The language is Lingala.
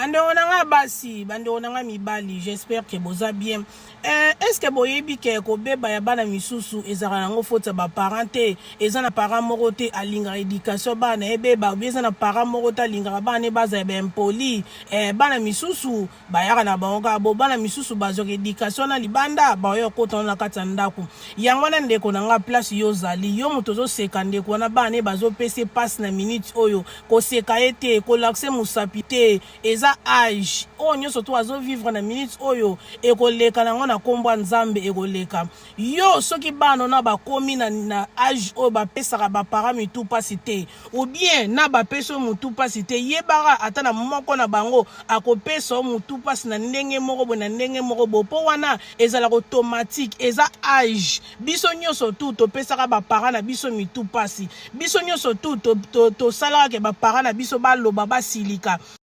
Bandeko na nga basi, bandeko na nga mibali, j'espère que boza bien. Eh, est ce que boyebi ke kobeba ya bana misusu ezalaka nango faute ya ba parents te? Eza na parent moko te alingaka education bana ebeba, ou bien eza na parent moko te alingaka bana ne bazala ba impoli. Eh, bana misusu bayaka na bango kaka bo, bana misusu bazwaka education na libanda, baoya kokota na kati ya ndako. Yango wana ndeko na nga, place yo ozali, yo moto ozoseka ndeko wana, bana ne bazopesa passe na minute oyo, koseka ye te, kolakisa mosapi te. Eza age oyo nyonso to azovivre na minute oyo, ekoleka nango na nkombo ya Nzambe, ekoleka. Yo soki bana na bakomi na age oyo bapesaka baparent mitu mpasi te, ou bien na bapesi oyo motu mpasi te, yebaka ata na moko na bango akopesa yo motu mpasi na ndenge moko boye, na ndenge moko boye, mpo wana ezalaka automatique, eza age. Biso nyonso tu topesaka baparent na biso mitu mpasi, biso nyonso tu tosalaka ke baparent na biso baloba, basilika.